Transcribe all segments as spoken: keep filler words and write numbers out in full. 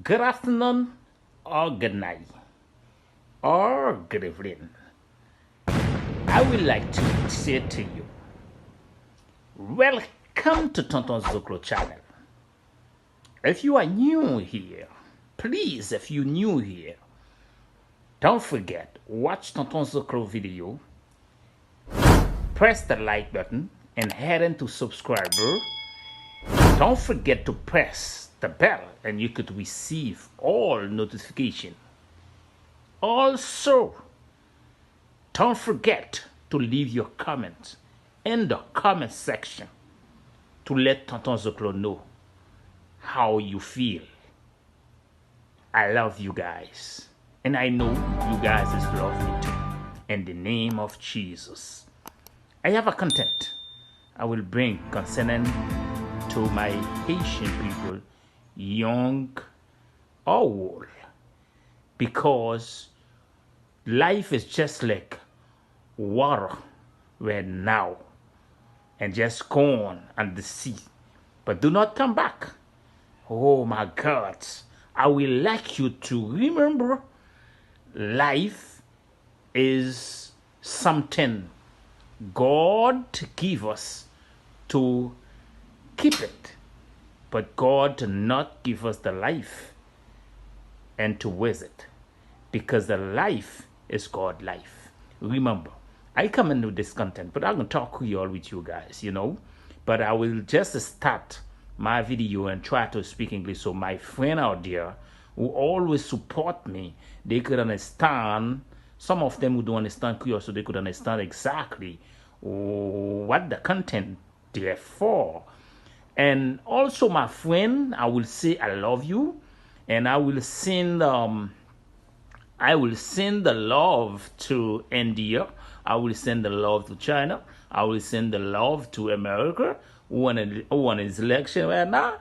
Good afternoon, or good night, or good evening. I would like to say to you, welcome to Tonton Zoklo channel. If you are new here, please, if you new here, don't forget, watch Tonton Zoklo video, press the like button, and head into subscriber. Don't forget to press the bell and you could receive all notification. Also, don't forget to leave your comment in the comment section to let Tonton Zoklo know how you feel. I love you guys. And I know you guys is love me too. In the name of Jesus. I have a content I will bring concerning to my Haitian people, young or old. Because life is just like water right now and just gone on the sea. But do not come back. Oh my God. I would like you to remember life is something God give us to keep it. But God not give us the life and to waste it. Because the life is God life. Remember, I come in with this content, but I can talk Creole with you guys, you know. But I will just start my video and try to speak English so my friend out there who always support me, they could understand. Some of them who don't understand Creole, so they could understand exactly what the content there for. And also, my friend, I will say I love you, and I will send um, I will send the love to India. I will send the love to China. I will send the love to America. Who won, a, who won his election right now?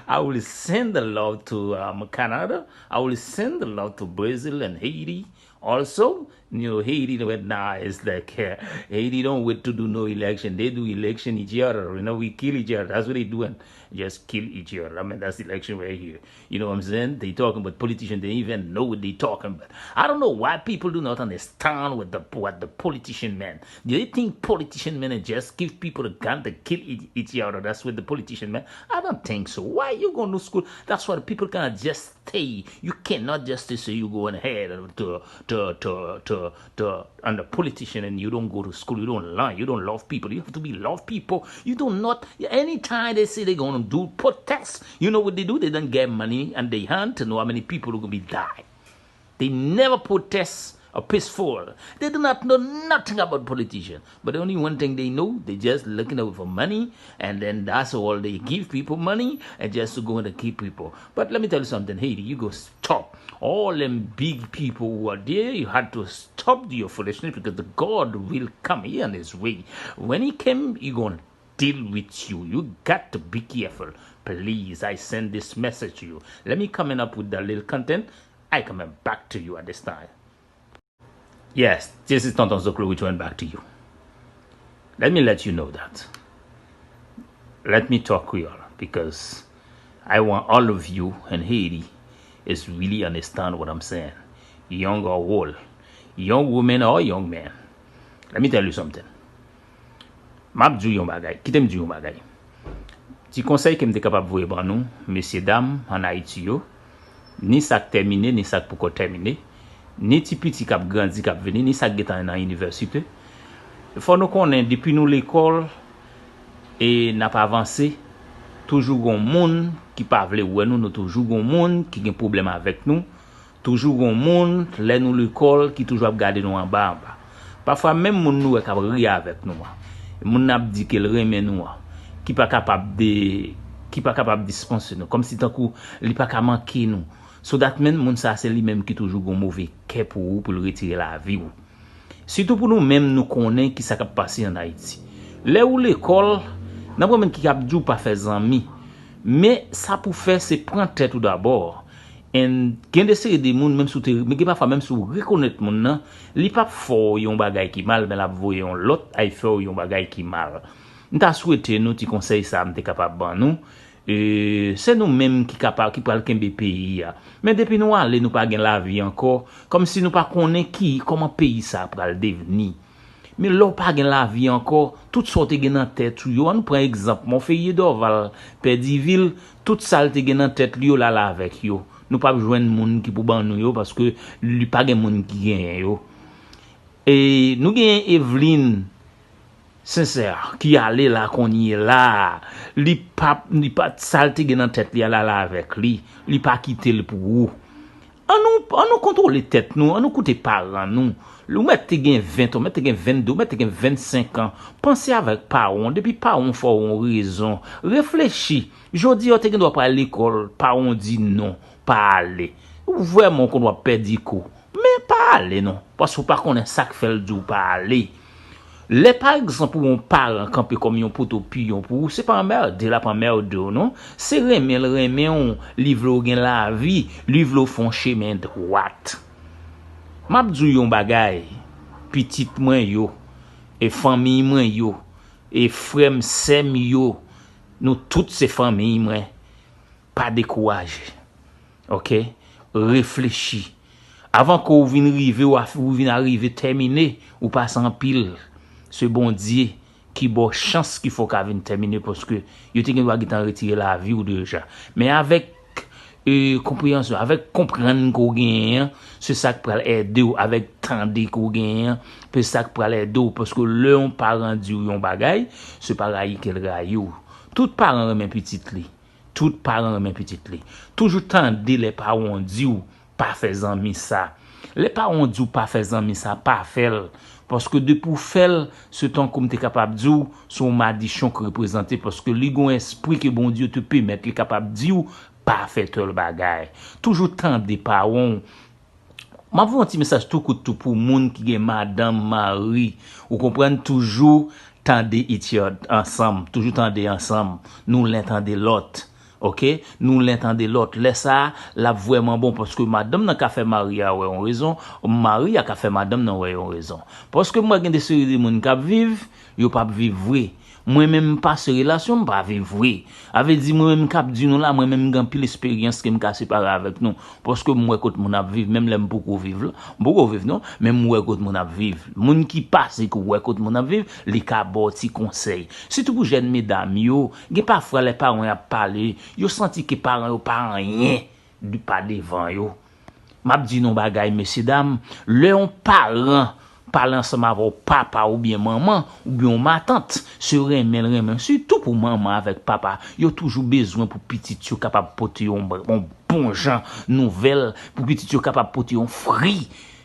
I will send the love to um, Canada. I will send the love to Brazil and Haiti. Also, you know, Haiti right now is like uh, Haiti don't wait to do no election. They do election each other. You know, we kill each other. That's what they doing. Just kill each other. I mean, that's election right here. You know what I'm saying? They talking about politician. They even know what they talking about. I don't know why people do not understand what the what the politician man. Do they think politician man and just give people a gun to kill each, each other? That's what the politician man. I don't think so. Why you go to school? That's why the people cannot just stay. You cannot just say you go ahead to to to to to and the politician and you don't go to school, you don't learn, you don't love people. You have to be love people. You do not. Anytime they say they're gonna do protest, you know what they do? They don't get money and they hunt to know how many people are gonna be die. They never protest or peaceful. They do not know nothing about politician. But only one thing they know, they just looking out for money, and then that's all they give people money and just to go and keep people. But let me tell you something, Haiti, you go stop. All them big people who are there, you had to stop your foolishness because the God will come here on his way. When he came, he gonna deal with you. You got to be careful. Please, I send this message to you. Let me coming up with that little content. I coming back to you at this time. Yes, this is Tonton Zoklo return back to you. Let me let you know that. Let me talk Creole because I want all of you in Haiti is really understand what I'm saying. Young or old, young woman or young man. Let me tell you something. M ap di w yon bagay. Kite m di w yon bagay. Ti konsèy ke m te kapab voye ban nou, mesye dam ann Ayiti yo, ni sa k tèmine, ni sa k poko tèmine, ni ti piti k ap grandi, k ap vini, ni sa k gentan nan inivèsite. Fò nou konnen, depi nou lekòl e n ap avanse, toujou gon moun ki pa vle wè nou, nou toujou gon moun ki gen pwoblèm avèk nou, toujou gon moun, lè nou lekòl, ki toujou ap gade nou anba anba. Pafwa, menm moun nou wè k ap ri avèk nou an, moun n ap di ke l renmen nou an, ki pa kapab de, ki pa kapab dispanse nou, kòmsi tankou li pa ka manke nou. So that mean, moun sa a se li menm ki toujou gon move kè pou ou, pou l retire lavi w. Sitou pou nou menm, nou konnen ki sa k ap pase ann Ayiti. Lè ou lekòl, nan pwoblèm ki ap di w pa fè zanmi. Men sa pou fè, se pran tèt ou dabò. And gen de seri de moun, menm si w te, men gen pafwa, menm si w rekonèt moun nan, li p ap fè w yon bagay ki mal, men l ap voye yon lòt al fè w yon bagay ki mal. M ta swete nou ti konsèy sa a m te kapab ban nou. E, se nou menm ki kapab, ki pral kenbe peyi a. Men depi nou ale, nou pa gen lavi ankò, kòmsi nou pa konnen ki, kòman peyi sa a pral devni. Men lè w pa gen lavi ankò, tout sa w te gen nan tèt ou yo, ann pran egzanp, Monferrier Dorval pèdi vi l, tout sa l te gen nan tèt li yo, l al avèk yo. Nou p ap jwenn moun ki pou ban nou yo, paske li pa gen moun ki genyen yo. E nou genyen Evelyn Sincère ki ale la kounye la a. Li pa, li pa, sa l te gen nan tèt li a, l ale avèk li. Li pa kite l pou ou. An nou, an nou kontwole tèt nou, an nou koute paran nou. Ou mèt te gen ven, ou mèt te gen vennde, ou mèt te gen vennsenk an. Panse avèk paran w, depi paran w fè w yon rezon. Reflechi. Jodi a, w te gen dwa pral lekòl, paran w di non, pa ale. Ou vrèman konn w ap pèdi kou. Men pa ale non, paske w pa konnen sa k fè l di w pa ale. Lè pa egzanp ou yon paran kanpe kòm yon poto piyon pou ou, se pa anmède l ap anmède w non. Se renmen l renmen w, li vle w gen lavi, li vle w fè yon chemen dwat. M ap di w yon bagay, pitit mwen yo, e fanmiy mwen yo, e frè m, sè m yo, nou tout se fanmiy mwen. Pa dekouraje. Oke? Reflechi. Avan ke w vin rive, w a- ou vin arive tèmine, ou pase anpil. Se Bondye ki ba w chans ki fè w ka vin tèmine, paske yo te gen dwa gentan retire lavi w deja. Men avèk e, konpreyansyon, avèk konprann ke w genyen an, se sa k pral ede w, avèk tande ke w genyen an, se sa k pral ede w, paske lè yon paran di w yon bagay, se pa rayi ke l rayi w. Tout paran renmen pitit li. Tout paran renmen pitit li. Toujou tande lè paran w di w pa fè zanmi sa. Lè paran w di w pa fè zanmi sa, pa fè l. Paske depi w fè l, se tankou m te kapab di w, se yon madichon k reprezante, paske li gen yon espri ke Bondye te pèmèt li kapab di w, pa fè tèl bagay. Toujou tande paran w. M ap voye yon ti mesaj tou kout tou pou moun ki gen madanm, mari. Ou konprann? Toujou tande each other ansanm. Toujou tande ansanm. Nou len tande lòt. Oke? Nou len tande lòt. Lè sa a, l ap vrèman bon paske madanm nan ka fè mari a wè yon rezon, mari a ka fè madanm nan wè yon rezon. Paske m wè gen de seri de moun k ap viv, yo p ap viv vre. Mwen menm m pase relasyon, m pa viv vre. A vle di, mwen menm k ap di nou la, mwen menm m gen anpil esperyans ke m ka separe avèk nou. Paske m wè kot moun ap viv, menm lè m poko viv la. M poko viv non, men m wè kot moun ap viv. Moun ki pase ki wè kot moun ap viv, li ka ba w ti konsèy. Sitou pou jèn medam yo, gen pafwa lè paran yo ap pale, yo santi ke paran yo pa anyen di pa devan yo. M ap di nou bagay, mesye dam, lè yon paran pale ansanm avè w, papa oubyen manman, oubyen yon matant, se renmen l renmen w. Sitou pou manman avèk papa, yo toujou bezwen pou pitit yo kapab pote yon bon, bon jan nouvèl, pou pitit yo kapab pote yon fri,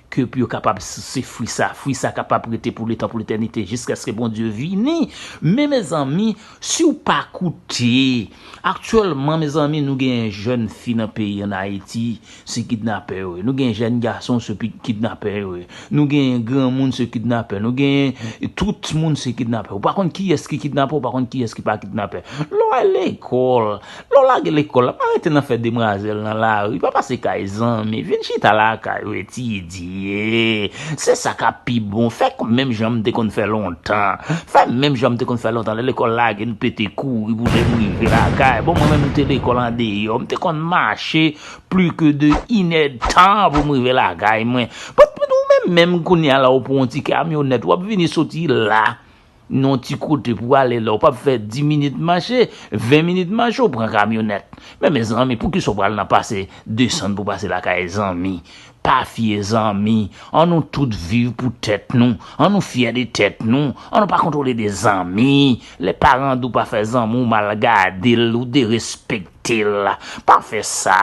ke pou yo kapab souse fri sa. Fri sa kapab rete pou letan, pou letènite, jiskaske Bondye vini. Men, mezanmi, si w pa koute, aktyèlman, mezanmi, nou gen jèn fi nan peyi ann Ayiti, se kidnapè yo ye. Nou gen jèn gason, se pi- kidnapè yo ye. Nou gen granmoun, se kidnapè. Nou gen tout moun, se kidnapè. Ou pa konn kiyès ki kidnapè, ou pa konn kiyès ki pa kidnapè. Lè w al lekòl, lè w lage lekòl la, pa rete nan fè demwazèl nan lari, pa pase kay zanmi, vin chita lakay ou etidye. Se sa k ap pi bon. Fè menm jan m te konn fè lontan. Fè menm jan m te konn fè lontan. Lè lekòl lage, nou pete kouri pou te rive lakay. Bon, mwen menm, m te lekòl andeyò. M te konn mache plis ke de inèdtan pou m rive lakay mwen. But, but ou menm, menm kounye a la, ou pran yon ti kamyonèt, w ap vini soti la, nan yon ti kote pou ale la, ou p ap fè dis minit mache, ven minit mache, ou pran kamyonèt. Men, mezanmi, poukisa w pral nan pase desann pou pase lakay zanmi? Pa fye zanmi. An nou tout viv pou tèt nou. An nou fyè de tèt nou. An nou pa kontwole de zanmi. Lè paran di w pa fè zanmi, ou mal gade l, ou derespekte l. Pa fè sa.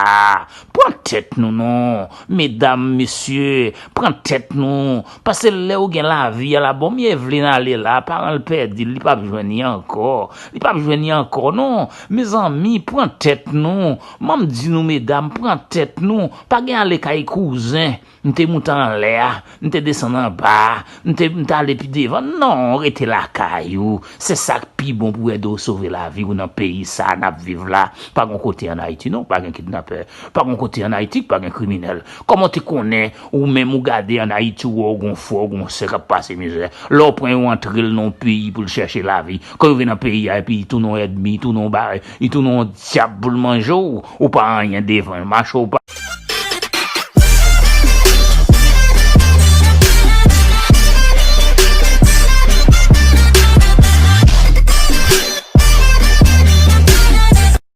Pran tèt nou non. Medam, mesye, pran tèt nou. Paske lè ou gen lavi a la, bon, Evelyn ale la, paran l pèdi l, li p ap jwenn li ankò. Li p ap jwenn li ankò non. Mezanmi, pran tèt nou. Ban m di nou, medam, pran tèt nou. Pa gen ale kay kouzen. Kouzen, m te moute anlè a, m te desann anba a, m te, m t ale pi devan. Non, rete lakay ou. Se sa k pi bon pou ede w sove lavi w nan peyi sa a n ap viv la. Pa gon kote ann Ayiti non, pa gen kidnapè. Pa gon kote ann Ayiti k pa gen kriminèl. Kòman w te konnen ou menm ou gade ann Ayiti ou wè w gon frè w gon sè k ap pase mizè? Lè w pran yon antre l nan yon peyi pou l chèche lavi, kan yo vin nan peyi a epi li tounen yon ènmi, li tounen yon bagay, li tounen yon dyab pou l manje w, ou pa anyen devan l, mache w pa